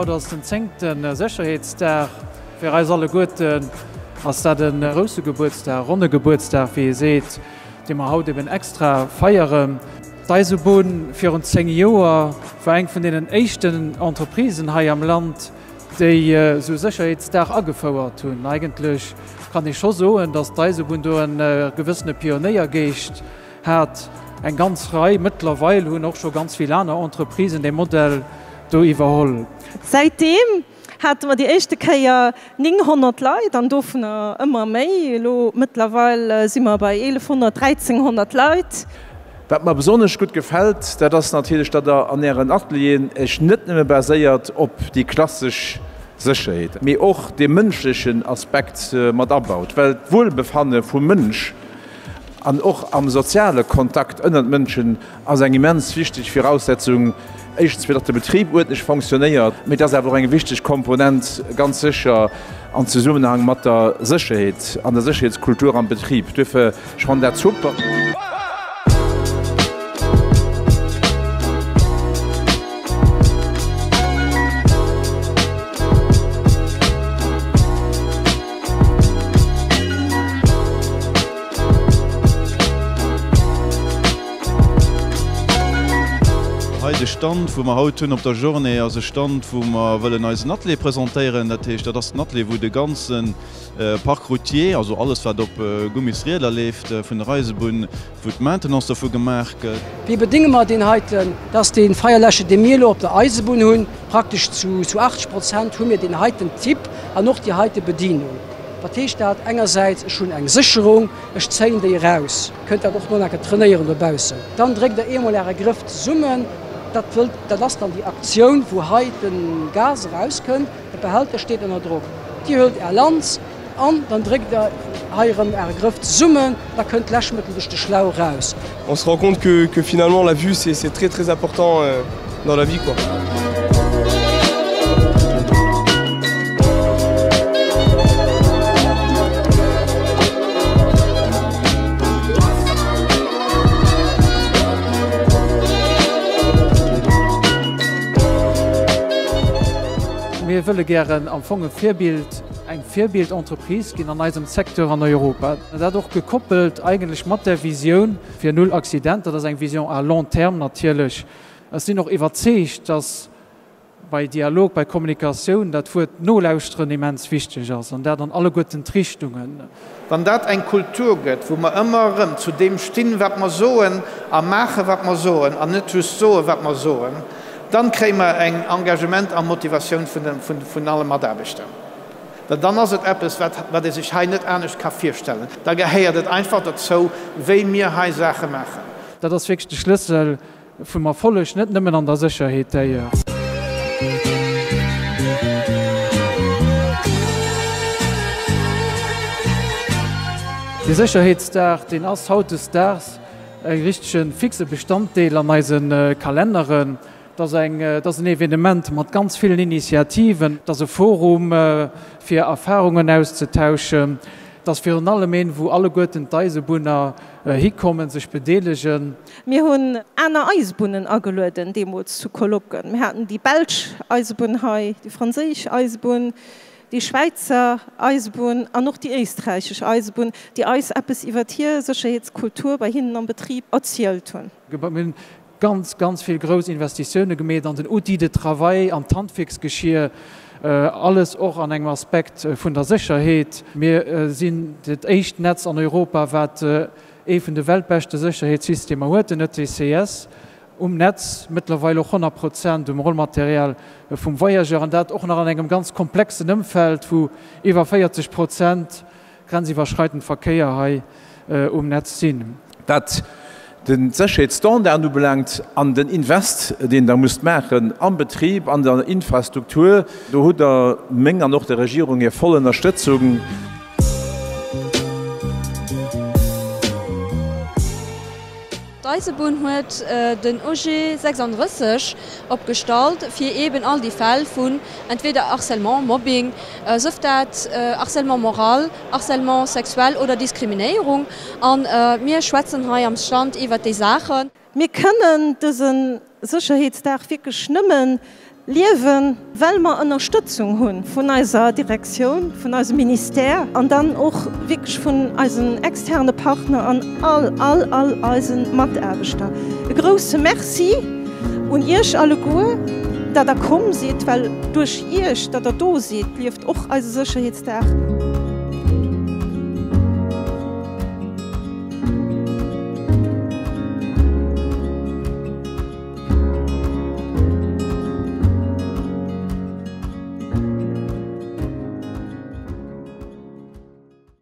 Haut ass den zéngte Sécherheetsdag. Fir eis alleguerten ass dat e grousse Gebuertsdag, e ronne Gebuertsdag, wéi ee seet, dee mer haut eben extra feieren. D'Eisebunn virun 10 Joer war eng vun deenen éischten Entreprisen hei am Land, déi esou e Sécherheetsdag agefouert hunn. Eigentlech kann ee scho soen, datt d'Eisebunn do e gewëssene Pionéiergeescht hat. Eng ganz Rei, mëttlerweil hunn och scho ganz vill aner Entreprisen dee Modell do iwwerholl. Säitdeem hate mer déi éischte Kéier 900 Leit an dovunner ëmmer méi. Elo mëttlerweil si mer bei 1100, 1300 Leit. Wat mer besonnesch gutt gefält, dat ass natierlech, datt Der an Ären Atelieren Iech net nëmme baséiert op déi klassesch Sécherheet, mee och dee mënschlechen Aspekt mat abaut, well d'Wuelbefanne vum Mënsch an och am soziale Kontakt ënnert Mënschen ass eng immens wichteg Viraussetzung, éischtens fir datt de Betrib uerdentlech fonctionnéiert, mee et ass awer och eng wichteg Komponent ganz sécher an Zesummenhang mat der Sécherheet an der Sécherheetskultur am Betrib. Duerfir, ech fannen dat super. Hei de Stand wou mer haut hunn op der Journée ass e Stand wou mer wëllen eisen Atelier presentéieren. Dat heescht dat ass den Atelier wou de ganze Parc routier, also alles wat op Gummisrieder leeft vun der Eisebunn, wou d'Maintenance dovu gemaach gëtt. Wéi bedénge mer deen heiten? Dat ass dee Feierläscher dee mir elo op der Eisebunn hunn. Praktesch zu 80 Prozent hu mir deen heiten Typ an och déi heite Bedienung. Wat heescht dat? Engersäits, ech hunn eng Sécherung, ech zéien déi eraus, kënnt dat och no enke trainéieren dobaussen. Dann dréckt Der eemol Äre Grëff zesummen, dat wëllt, dat ass dann déi Aktioun, wou hei de Gas erauskënnt, de Behälter steet ënner Drock. Dir huelt Är Lanz an dann dréckt Der hei erëm Äre Grëff zesummen, da kënnt d'Läschmëttel duerch de Schlauch eraus. On se rend compte que que finalement la vue c'est c'est très très important dans la vie quoi. Mir wëlle gären am Fong e Virbild, eng Virbild-Entreprise ginn an eisem Secteur an Europa. Dat och gekoppelt eigentlech mat der Visioun fir null Accidenter. Dat ass eng Vision à long terme natierlech. Ech sinn och iwwerzeegt, dass bei Dialog, bei Kommunikatioun dat Wuert nolauschteren immens wichteg ass, an dat an alleguerten d'Richtungen. Wann dat eng Kultur gëtt, wou mer ëmmer erëm zu deem stinn, wat mer soen, a maachen, wat mer soen, an net just soen, wat mer soen, dann kréie mer eng Engagement a Motivatioun vun alle Mataarbechter. Well dann ass et eppes, wat, wat ee sech hei net anescht ka virstellen. Da gehéiert et einfach dozou, wéi mir hei Saache maachen. Dat ass wierklech de Schlëssel vum Erfolleg, net nëmmen an der Sécherheet d'ailleurs. Dee Sécherheetsdag, deen ass hautdesdaags e richtege fixe Bestanddeel an eise Kalenneren. Et ass eng, et ass en Evenement mat ganz villen Initiativen. Et ass e Forum, fir Erfarungen auszetauschen. Et ass virun allem een, wou alleguerten d'Eisebunner hikommen, sech bedeelegen. Mir hunn aner Eisebunnen agelueden deemools zu Colloquen. Mir haten déi belsch Eisebunn hei, déi franséisch Eisebunn, déi Schwäizer Eisebunn an och déi éisträichesch Eisebunn, déi eis eppes iwwert hir Sécherheetskultur bei hinnen am Betrib erzielt hunn. Mir hunn ganz, ganz vill grouss Investitioune gemeet an den Outil de travail, an d'Handwierksgeschier, alles och an engem Aspekt vun der Sécherheet. Mir sinn dat éischt Netz an Europa, wat ee vun de weltbeschte Sécherheetssystemer huet, den ETCS, um Netz, mëttlerweil och 100 Prozent um Rollmaterial vum Voyageur, an dat och nach an engem ganz komplexen Ëmfeld, wou iwwer 40 Prozent grenziwwerschreitend Verkéier hei um Netz sinn. Wat de Sécherheetsstandarden ubelaangt an den Invest, deen Der musst maachen am Betrib, an der Infrastruktur, do hutt Der meng an och der Regierung hir voll Ënnerstëtzung. D'Eisebunn huet den OG 36 opgestallt, fir eeben all déi Fäll vun entweder Harcèlement, Mobbing, sëf dat Harcèlement moral, Harcèlement sexuel oder Diskriminéierung. A mir schwätzen hei am Stand iwwert déi Saachen. Mir kënnen dëse Sécherheetsdag wierklech nëmme. Liewen, well mer Ënnerstëtzung hu vun eiser Direktioun, vun eisem Ministère an dann och wierklech vun eisen externe Partner an all, all, all eise Mataarbechter. E grouse Merci un Iech alleguer, datt Der komm sidd, well duerch Iech, datt Der do sidd, lieft och eise Sécherheetsdag.